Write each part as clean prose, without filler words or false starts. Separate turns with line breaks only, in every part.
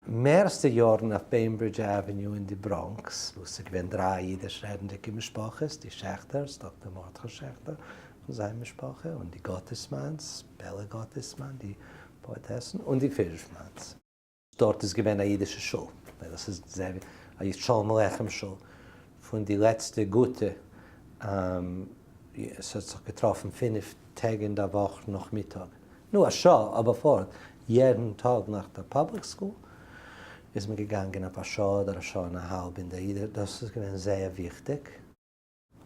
מערסטע יארן אויף Bainbridge Avenue אין די בראנקס, וואו ס'איז געווען דריי אידיש רעדנדיגע משפחות, די שעכטערס, דאקטער מרדכי שעכטער און זיין משפחה, און די גאטעסמאנס, בעלע גאטעסמאן, די פאעטעסן, און די פישמאנס. דארט איז געווען א אידישע שול, דאס איז א שלום עליכם שול, פון די לעצטע גוטע, עס האט זיך געטראפן פינף טעג אין די וואך נאכמיטאג, נו א שעה, אבער פארט יעדן טאג נאך די public school איז מען געגאנגען אויף א שעה אדער א שעה און א האלב אין די אידע, דאס איז געווען זייער וויכטיג.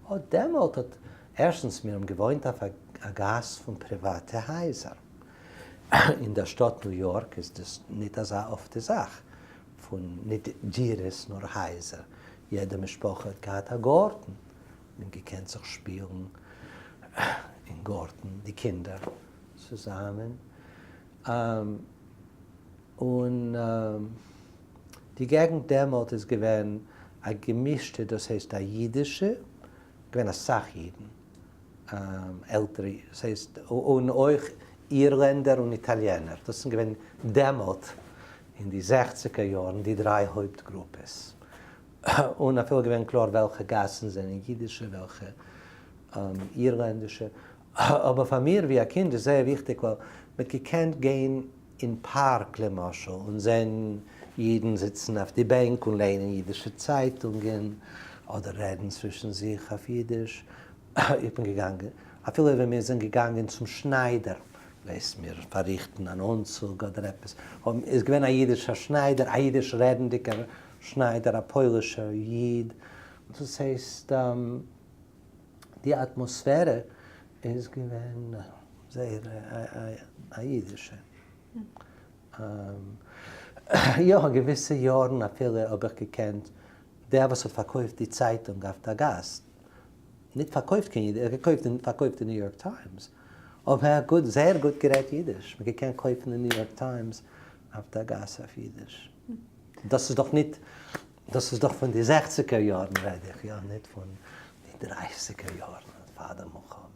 אט דעמאלט האט ערשטנס מיר האבן געוואוינט אויף א גאס פון פריוואטע הייזער. אין דער שטאט ניו יארק איז דאס ניט אזא אפטע זאך, פון ניט דירות נאר הייזער. יעדע משפחה האט געהאט א גארטן, מען געקענט זיך שפילן אין גארטן, די קינדער צוזאמען. און די געגנט דעמאלט איז געווען א געמישטע, דאס הייסט א אידישע, געווען אסאך אידן, עלטערע, דאס הייסט, און אויך אירלענדער און איטאליענער, דאס זענען געווען דעמאלט אין די זעכציגער יארן די דריי הויפט גרופעס, און אפילו געווען קלאר וועלכע גאסן זענען אידישע וועלכע אירלענדישע, אבער פאר מיר ווי א קינד איז זייער וויכטיג ווייל מ'האט געקענט גיין אין פארק למשל און זען אידן זיצן אויף די בענק און ליינען אידישע צייטונגען אדער רעדן צווישן זיך אויף אידיש, איך בין געגאנגען אפילו ווען מיר זענען געגאנגען צום שניידער ווייס מיר פארריכטן אן אנצוג אדער עפעס איז געווען א אידישער שניידער א אידיש רעדנדיגער שניידער א פוילישער איד דאס הייסט די אטמאספערע איז געווען זייער א אידישע. יא, געוויסע יארן אפילו האב איך געקענט דער וואס האט פארקויפט די צייטונג אויף דער גאס, ניט פארקויפט קיין אידיש, ער האט געקויפט און פארקויפט די ניו יארק טיימס, אבער ער האט גוט, זייער גוט גערעדט אידיש, מען געקענט קויפן די ניו יארק טיימס אויף דער גאס אויף אידיש. דאס איז דאך ניט דאס איז דאך פון די זעכציגער יארן רעד איך, יא, ניט פון די דרייסיגער יארן פאר דער מלחמה.